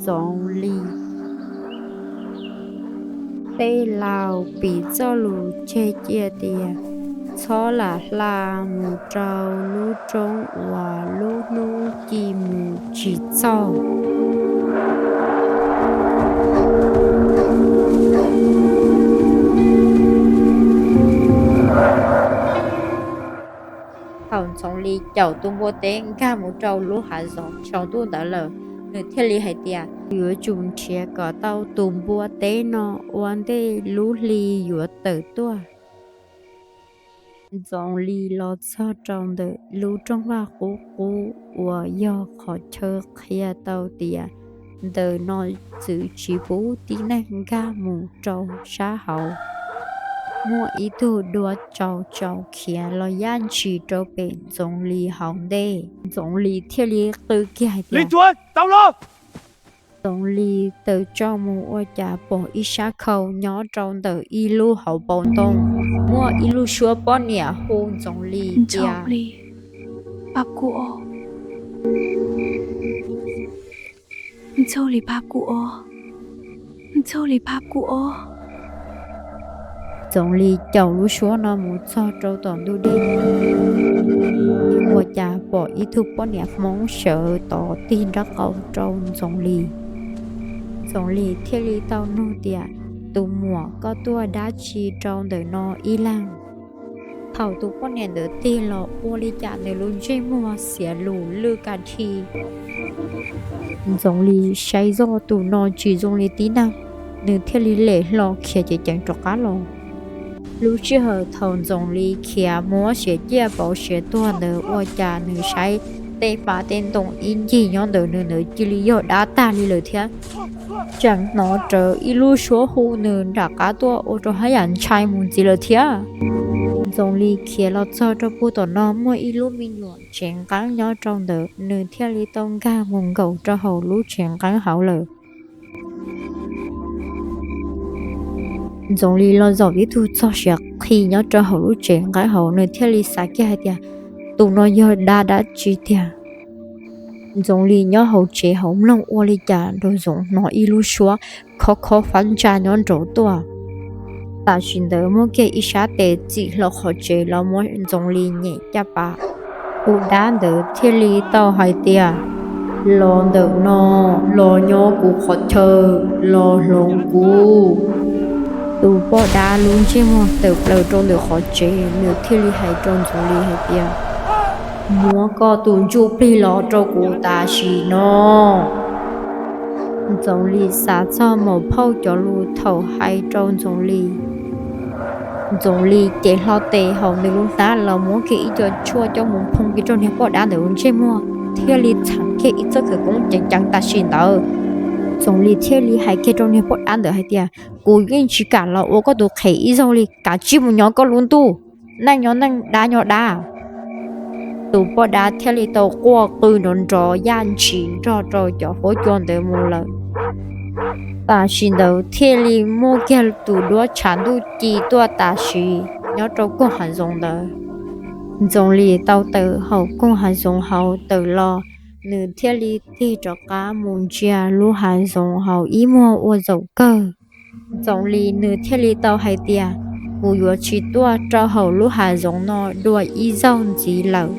Ntxoov Lis. Tej laus piv txoj lus tseg cia tias txhob lam hla mus rau lub roob uas lub hnub ci mus tsis txog. Thaum Ntxoov Lis caum tus npua teb nkag mus rau lub hav zoov tsaus ntuj ntawd lawm, nws thiaj li hais tias yuav tsum nrhiav kom tau tus npua teb no ua ntej lub hli yuav tawm tuaj. Ntxoov Lis los txog rau ntawm lub rooj vag qub qub uas yog qhov chaw qhia tau tias ntawm no txwv tsis pub tib neeg nkag mus rau sab hauv. Muaj ib tug dua tsaus tsaus khiav los yaj ntshis rau pem Ntxoov Lis hauv ntej. Ntxoov Lis thiaj li qw kiag hais tias, Ntxoov Lis tawm tsaus mus ua cas pom ib sab khau nyob rau ntawm ib lub hauv paus ntoo. Muaj ib lub suab poj niam hu Ntxoov Lis tias, Ntxoov Lis, pab kuv os! Ntxoov Lis, pab kuv os! Ntxoov Lis caum lub suab no mus txog rau tom ntug dej, ua cas pom ib tug poj niam Hmoob sawv tod tig nraub qaum rau Ntxoov Lis. Ntxoov Lis thiaj li tau nug tias, Tus muam, koj tuaj dab tsi rau ntawm no ib leeg? Thaum tus poj niam ntawd tig los ua li cas nws lub ntsej muag xiav lus lwj ka dhi. Ntxoov Lis saib zoj tus no tsis zoo li tib neeg, nws thiaj li lem hlo khiav ceev ceev rov qab los. Lub sij hawm thaum Ntxoov Lis khiav muab siav ciaj pauv siav tuag ntawd ua cas nws saib tej pab tej ntoo ib ncig nyob ntawm nws ntawd cia li yog dab tag li lawm thiab. Tseem hnov rawv ib lub suab hu nws nram qab tuaj ua rau haj yam ntshai mus ntxiv lawm thiab. Ntxoov Lis khiav los txog rau puag tom no muaj ib lub me nyuam tsev nqeeb nyob rau ntawd, nws thiaj li tau nkag mus nkaum rau hauv lub tsev nqeeb hauv lawm. Ntxoov Lis los zaum tib tug txog siav qhi nyob rau hauv lub tsev nqeeb hauv, nws thiaj li xav kiag hais tias, Tus no yog dab dab tsi tiag? Ntxoov Lis nyob hauv tsev hauv mloog ua li cas nraum zoov hnov ib lub suab khob khob fab ntsa nyob nraud tuaj. Tam sim ntawd muaj kiag ib sab tes txim hlo qhov tsev los muab Ntxoov Lis nyem caj pas. Tus dab ntawd thiaj li tau hais tias, Los ntawm no, los nyob kuv qhov chaw, los hloov kuv. Tus poj dab lub ntsej muag tawm plaws rau ntawm qhov tsev, nws thiaj li hais rau Ntxoov Lis hais tias, Muab koj tus ntsuj plig los rau kuv tam sim no. Ntxoov Lis xav txog maum phauj cov lus thaum hais rau Ntxoov Lis. Ntxoov Lis cev hlo tes hauv nws lub hnab los muab kiag ib co tshuaj coj mus phooj kiag rau niag poj dab ntawd lub ntsej muag, thiaj li txheem kiag ib txoj khawv koob ceev ceev tam sim ntawd. Ntxoov Lis thiaj li hais kiag rau niag poj dab ntawd hais tias, Kuv yeej tsis kam los ua koj tus qhev ib zaug li, kav tsij mus nyob koj lub ntuj, neeg nyob neeg, dab nyob dab. Tus poj dab thiaj li tau quaj qw nrov nrov yaj ntshis nrog rau cov huab cua ntawd mus lawm. Tam sim ntawd thiaj li muaj kiag tus duab tshav ntuj ci tuaj tam sim nyob rau koog hav zoov ntawd. Ntxoov Lis tau tawm hauv koog hav zoov hauv tawm los, nws thiaj li tig rov qab mus ntsia lub hav zoov hauv ib muag ua zaum kawg. Ntxoov Lis nws thiaj li tau hais tias, Kuv yuav tsis tuaj rau hauv lub hav zoov no dua ib zaug ntxiv lawm.